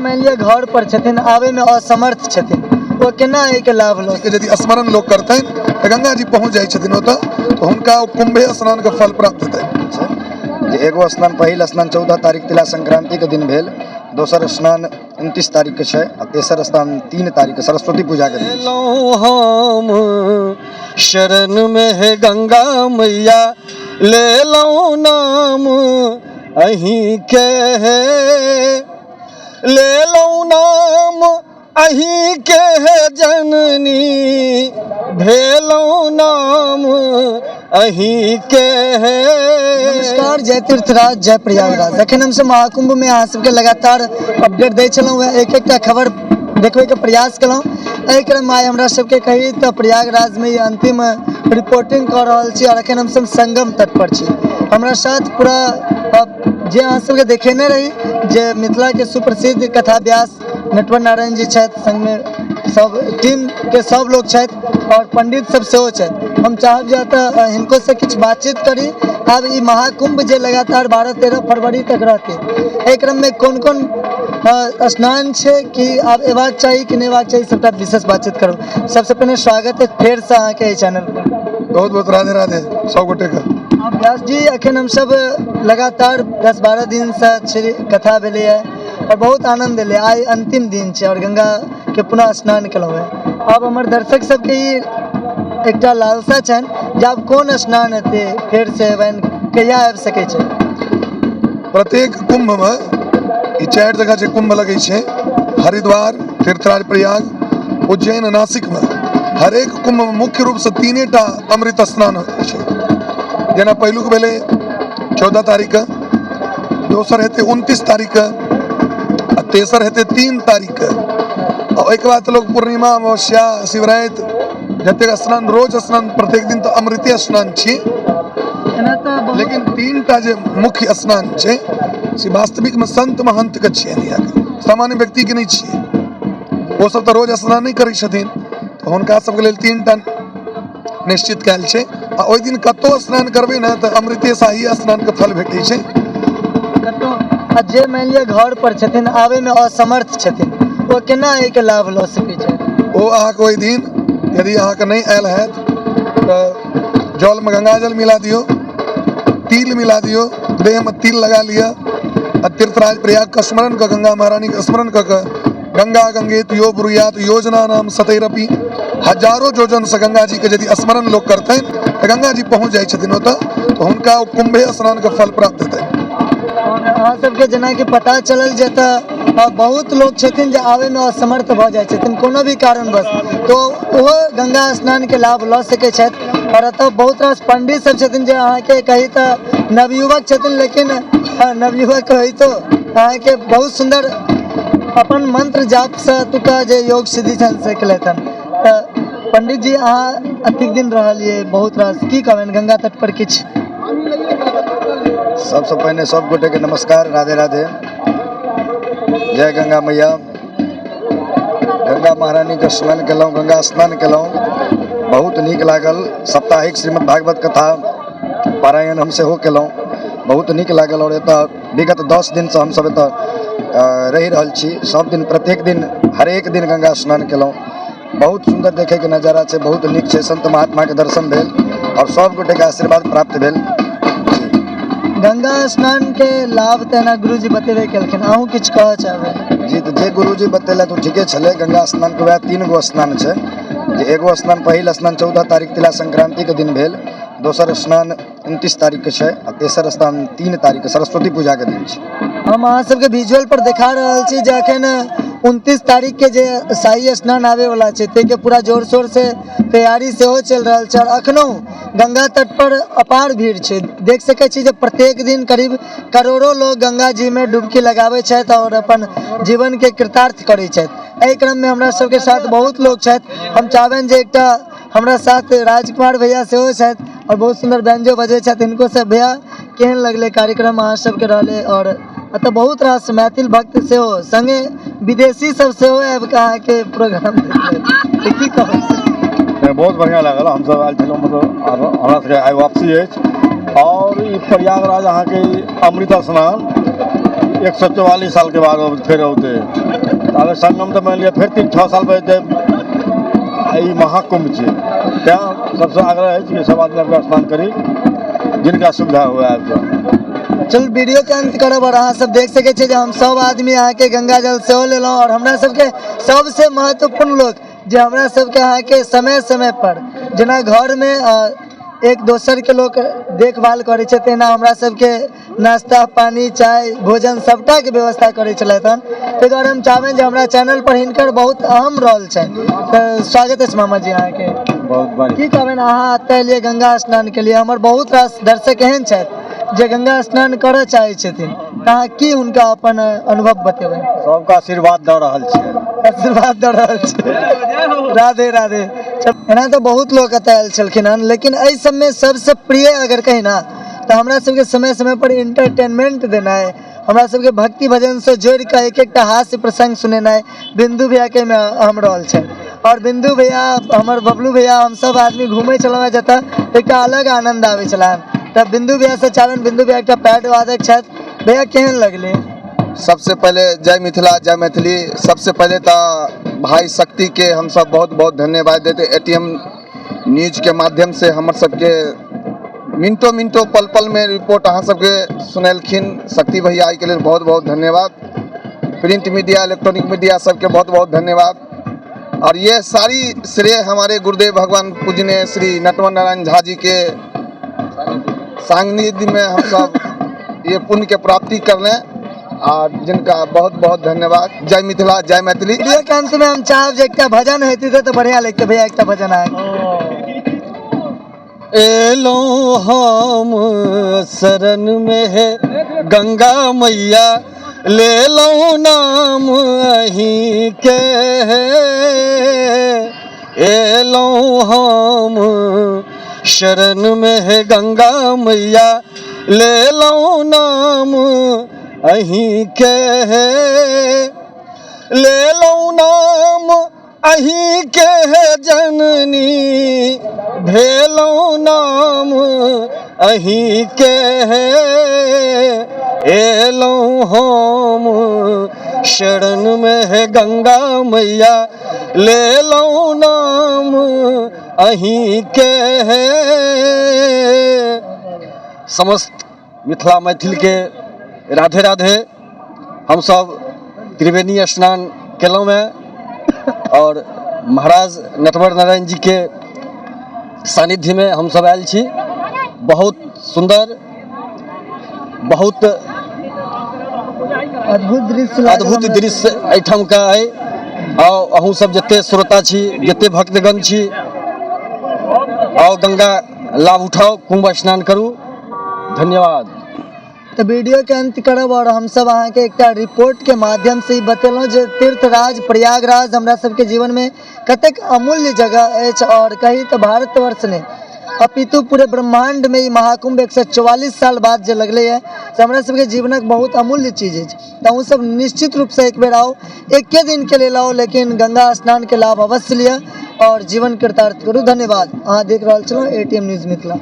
मानि लिअ घर पर छथिन, आबैमे असमर्थ छथिन, ओ केना एहिके लाभ लऽ के यदि स्मरण लोक करतनि तऽ गंगा जी पहुँच जाइ छथिन ओतऽ, तऽ हुनका ओ कुंभे स्नानके फल प्राप्त हेतनि। जे एगो स्नान, पहिल स्नान 14 तारीख तिला संक्रांतिके दिन भेल, दोसर स्नान 29 तारीखके छै आ तेसर स्नान 3 तारीखके सरस्वती पूजाके दिन छै। हम शरण में हे गंगा मैया, लेलहुँ नाम अहीं के हे, लेलहुँ नाम अहीं के हे जननी, भेलहुँ नाम अहीं के हे। नमस्कार, जय तीर्थराज, जय प्रयागराज। अखन हमसब महाकुंभ में अहाँ सबके लगातार अपडेट दै छलहुँ हेँ, एक एकटा खबर देखबैके प्रयास केलहुँ। एहि क्रममे आइ हमरा सबके कही तऽ प्रयागराजमे ई अन्तिम रिपोर्टिंग कऽ रहल छी और अखन हमसब संगम तट पर छी। हमरा साथ पूरा जे अहाँ सबके देखेने रही जे मिथिलाके सुप्रसिद्ध कथा व्यास नटवर नारायण जी छथि, संगमे सब टीमके सब लोग छथि और पंडित सब सेहो छथि। हम चाहब जे एतऽ हिनको से किछु बातचीत करी। आब ई महाकुंभ जे लगातार 12-13 फरवरी तक रहतै, एहि क्रममे कोन कोन स्नान छै, कि आब एबाक चाही कि नहि एबाक चाही, सबटा विशेष बातचीत करब। सबसँ पहिने स्वागत है फेरसँ अहाँके एहि चैनल पर। बहुत बहुत राधे राधे सब गोटेके। व्यास जी, अखन हमसब लगातार 10-12 दिनसँ छै कथा भेलैए और बहुत आनंद एलै। आइ अंतिम दिन छै और गंगाके पुनः स्नान केलहुँ हेँ। आब हमर दर्शक सबके ई एकटा लालसा छनि जे आब कोन स्नान हेतै, फेरसँ एबनि, कहिया आबि सकै छै? प्रत्येक कुंभमे ई 4 जगह जे कुंभ लगै छै, हरिद्वार, तीर्थराज प्रयाग, उज्जैन, नासिकमे, हरेक कुंभमे मुख्य रूपसँ 3 टा अमृत स्नान होइ छै। जेना पहिलुक भेलै 14 तारीखके, दोसर हेतै 29 तारीखके आ तेसर हेतै 3 तारीखके। आ ओहिके बाद लोक पूर्णिमा, अमावस्या, शिवराति जतेक स्नान, रोज स्नान, प्रत्येक दिन तऽ अमृते स्नान छी, लेकिन 3 टा जे मुख्य स्नान छै से वास्तविकमे संत महंतके छियनि, यहाँ सामान्य व्यक्तिके नहि छियै। ओ सब तऽ रोज स्नान नहि करै छथिन, तऽ हुनका सबके लेल 3 टा निश्चित कयल छै। आ ओहि दिन कतहु स्नान करबै ने तऽ अमृते शाही स्नानके फल भेटै छै। कतहु आ जे मानि लिअ घर पर छथिन, आबैमे असमर्थ छथिन, ओ केना एहिके लाभ लऽ सकै छै? ओ अहाँके ओहि दिन यदि अहाँके नहि आयल हैत तऽ जलमे गंगाजल मिला दियौ, तिल मिला दियौ, देहमे तिल लगा लिअ आ तीर्थराज प्रयागके स्मरण कऽ, गंगा महारानीके स्मरण कऽ कऽ गंगा गंगेत यो ब्रूयात योजना नाम सतैरपि, हजारो योजनसँ गंगा जीके यदि स्मरण लोक करतनि तऽ गंगा जी पहुँच जाइ छथिन ओतऽ, तऽ हुनका ओ कुंभे स्नानके फल प्राप्त हेतनि। और अहाँ सबके जेनाकि पता चलल जे एतऽ बहुत लोक छथिन जे आबैमे असमर्थ भऽ जाइ छथिन कोनो भी कारणवश, तऽ ओहो गंगा स्नानके लाभ लऽ सकै छथि। और एतऽ बहुत रास पंडित सब छथिन जे अहाँके कही तऽ नवयुवक छथिन, लेकिन नवयुवक होइतो अहाँके बहुत सुन्दर अपन मंत्र जापसँ एतुका जे योग सिद्धि छनि से केलथि हन। तऽ पंडित जी, अहाँ एतेक दिन रहलियै, बहुत रास की कहबनि गंगा तट पर किछु? सबसँ पहिने सब गोटेके नमस्कार, राधे राधे, जय गंगा मैया। गंगा महारानीके स्मरण केलहुँ, गंगा स्नान केलहुँ, बहुत नीक लागल। साप्ताहिक श्रीमद् भागवत कथा पारायण हम सेहो केलहुँ, बहुत नीक लागल। आओर एतऽ विगत 10 दिनसँ हमसब एतऽ रहि रहल छी, सब दिन प्रत्येक दिन हरेक दिन गंगा स्नान केलहुँ। बहुत सुन्दर देखैके नजारा छै, बहुत नीक छै। संत महात्माके दर्शन भेल आओर सब गोटेके आशीर्वाद प्राप्त भेल। गंगा स्नान के लाभ तऽ एना गुरुजी बतेबे केलखिन, अहूँ किछु कहऽ चाहबै? जी, तऽ जे गुरुजी बतेलथि ओ ठीके छलै। गंगा स्नानके वएह 3 गो स्नान छै, जे एगो स्नान, पहिल स्नान 14 तारीख तिला संक्रांतिके दिन भेल, दोसर स्नान 29 तारीखके छै आ तेसर स्नान 3 तारीखके सरस्वती पूजाके दिन छै। हम अहाँ सबके विजुअल पर देखा रहल छी जे अखन 29 तारीख के जे शाही स्नान आबे वाला छै ताहिके पूरा जोर शोर से तैयारी सेहो चलि रहल छै और अखनो गंगा तट पर अपार भीड़ छै। देख सकै छी जे प्रत्येक दिन करीब करोड़ों लोग गंगा जी में डुबकी लगाबै छथि और अपन जीवन के कृतार्थ करै छथि। एहि क्रम में हमरा सबके साथ बहुत लोग छथि। हम चाहबनि जे एकटा हमरा साथ राजकुमार भैया सेहो छथि और बहुत सुन्दर बैंजो बजबै छथि। हिनको से भैया केहन लगलै कार्यक्रम अहाँ सबके रहलै? और एतऽ बहुत रास मैथिल भक्त सेहो संगे विदेशी सब सेहो आबि कऽ अहाँके प्रोग्राम देखलथि, की कहब? बहुत बढ़िआँ लागल। हमसब आयल छलहुँ, मतलब हमरा सबके आइ वापसी अछि। और ई प्रयागराज अहाँके अमृत स्नान 144 सालके बाद फेर औतै। तऽ आब संगम तऽ मानि लिअ फेर 3-6 साल पर एतै। आ ई महाकुम्भ छै, तैँ सबसँ आग्रह अछि कि सब आदमी आबि कऽ स्नान करी, जिनका सुविधा हुए आबि कऽ। चलू, वीडियो के अंत करब और अहाँ सब देख सकै छियै जे हम सब आदमी अहाँके गंगा जल सेहो लेलहुँ और हमरा सबके सबसे महत्वपूर्ण लोक जे हमरा सबके अहाँके समय समय पर जेना घरमे एक दोसरके लोक देखभाल करै छै, तहिना हमरा सबके नाश्ता पानी, चाय, भोजन सबटाके व्यवस्था करै छलथि हन। ताहि दुआरे हम चाहबनि जे हमरा चैनल पर हिनकर बहुत अहम रोल छनि। तऽ स्वागत अछि मामा जी अहाँके। बहुत बढ़िआँ। की कहबनि, अहाँ एतऽ एलियै गंगा स्नान के लिए, हमर बहुत रास दर्शक एहन छथि जे गंगा स्नान करऽ चाहै छथिन, तऽ अहाँ की हुनका अपन अनुभव बतेबै? सबके आशीर्वाद दऽ रहल छियै। आशीर्वाद दऽ रहल छी। राधे राधे। एना तऽ बहुत लोक एतऽ आयल छलखिन हन, लेकिन एहि सबमे सबसँ प्रिय अगर कही ना तऽ हमरा सबके समय समय पर इंटरटेनमेंट देनाइ, हमरा सबके भक्ति भजनसँ जोड़ि कऽ एक एकटा हास्य प्रसंग सुनेनाइ बिन्दु भैयाके एहिमे अहम रोल छै। आओर बिन्दु भैया, हमर बबलू भैया, हम सब आदमी घूमै छलहुँ हेँ जतऽ एकटा अलग आनन्द आबै छलै हन। तऽ बिन्दु भैयासँ चाहबनि, बिन्दु भैया एकटा पैड वादक छथि। भैया, केहन लगलै? सबसे पहले जय मिथिला, जय मैथिली। सबसे पहले तऽ भाई शक्ति के हम सब बहुत बहुत धन्यवाद देते। एटीएम न्यूज के माध्यम से हमर सबके मिनटो मिनटो पल पल में रिपोर्ट अहाँ सबके सुनेलखिन शक्ति भैया, एहिके लेल बहुत बहुत धन्यवाद। प्रिंट मीडिया, इलेक्ट्रॉनिक मीडिया सबके बहुत बहुत धन्यवाद। और ये सारी श्रेय हमारे गुरुदेव भगवान पूजनीय श्री नटवर नारायण झा जी के सान्निध्य में हम सब ये पुण्य के प्राप्ति कर लें और जिनका बहुत बहुत धन्यवाद। जय मिथिला, जय मैथिली। वीडियो के अंत में हम चाहब जे एकटा भजन होइतै तऽ बढ़िया लगतै। भैया, एकटा भजन अहाँके। एलहुँ हम शरण में हे गंगा मैया, लेलहुँ नाम अहीं के। एलहुँ हम शरण में हे गंगा मैया, लेलहुँ नाम अहीं के। लेलहुँ नाम अहीं के हे जननी, भेलहुँ नाम अहीं के। एलहुँ हम शरण में हे गंगा मैया, लेलहुँ नाम अहीं के। समस्त मिथिला मैथिल के राधे राधे। हमसब त्रिवेणी स्नान केलहुँ हेँ और महाराज नटवर नारायण जी के सानिध्य में हमसब आयल छी। बहुत सुन्दर, बहुत अद्भुत दृश्य लागल अद्भुत हमरा। दृश्य एहिठामका अइ। आउ, अहूँ सब जते श्रोता छी, जते भक्तगण छी, आउ, गंगा लाभ उठाउ, कुंभ स्नान करू। धन्यवाद। तऽ वीडियो के अंत करब और हमसब अहाँके एकटा रिपोर्ट के माध्यम से ई बतेलहुँ जे तीर्थराज प्रयागराज हमरा सबके जीवन में कतेक अमूल्य जगह अछि। और कही तऽ भारतवर्ष नहि अपितु पूरे ब्रह्मांड में ई महाकुंभ 144 साल बाद जे लगलै है से हमरा सबके जीवनक बहुत अमूल्य चीज अछि। तऽ अहूँ सब निश्चित रूप से एक बेर आउ, एके दिन के लेल आउ, लेकिन गंगा स्नान के लाभ अवश्य लिअ और जीवन कृतार्थ करू। धन्यवाद। अहाँ देख रहल छलहुँ एटीएम न्यूज मिथिला।